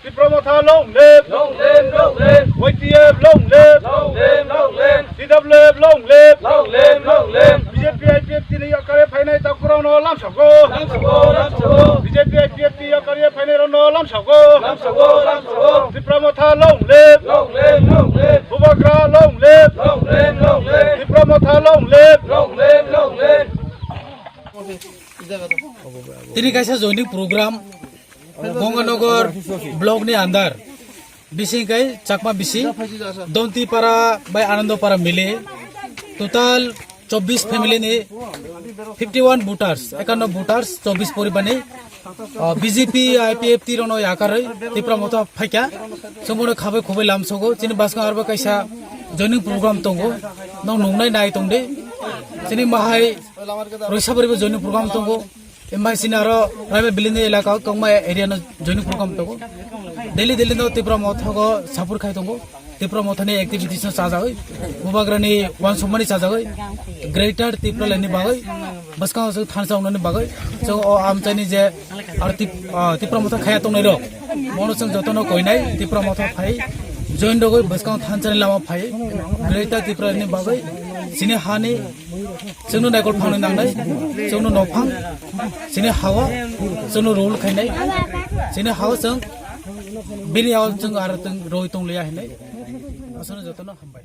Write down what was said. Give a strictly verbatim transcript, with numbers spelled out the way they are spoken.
Tipra Motha long live! Long live, long live! Y T F long live! Long live, long live! T W F long live! Long live, long live! B J P I P F T ni yakari phainai takurano lamsago! Lamsago, lamsago! B J P I P F T yakari phainai rano lamsago! Lamsago, lamsago! Tipra Motha long live! Long live, long live! Bubagra long live! Long live, long live! Tipra Motha long live! Long live, long live! Tini kaisa joining program Ganganagar block ni andar bising kai Chakma bising Dontipara bai Anandopara mili total chobbish family ni fifty one voters, ekanno voters, chobbish poribar ni, ah, B J P, I P F T rokno yakarwi Tipra Motha phaikha. Chwngbono khabai khubai lamsogo. Chini bwskango arbo kaisa joining program tongo. Nong nungnai nai tongdi. Chini mahai Roisabaribo joining program tongo. Embai sini aro private building ni elaka o tongma area no joining program tongo. Daily daily no Tipra Motha go support khai tongo. Tipra Motha ni activities no chajagwi, Bubagra ni uansukmani chajagwi, Greater Tipraland ni bagwi, bwskango se thansa wngnani bagwi, chwng o amchaini je aro Tip-, ah, Tipra Motha khaya tongnai rok, mono chwng jotono koinai Tipra Motha phai join rogwi bwskango thansani lama phai Greater Tipraland ni bagwi chini hani Chwngno naikol phangni nangnai, chwngno nophang, chini hawa, chwngno rule khainai, chini hawa chwng bini yago chwng aro chwng roi tongliya hinwi. Aswkno jotono hambai.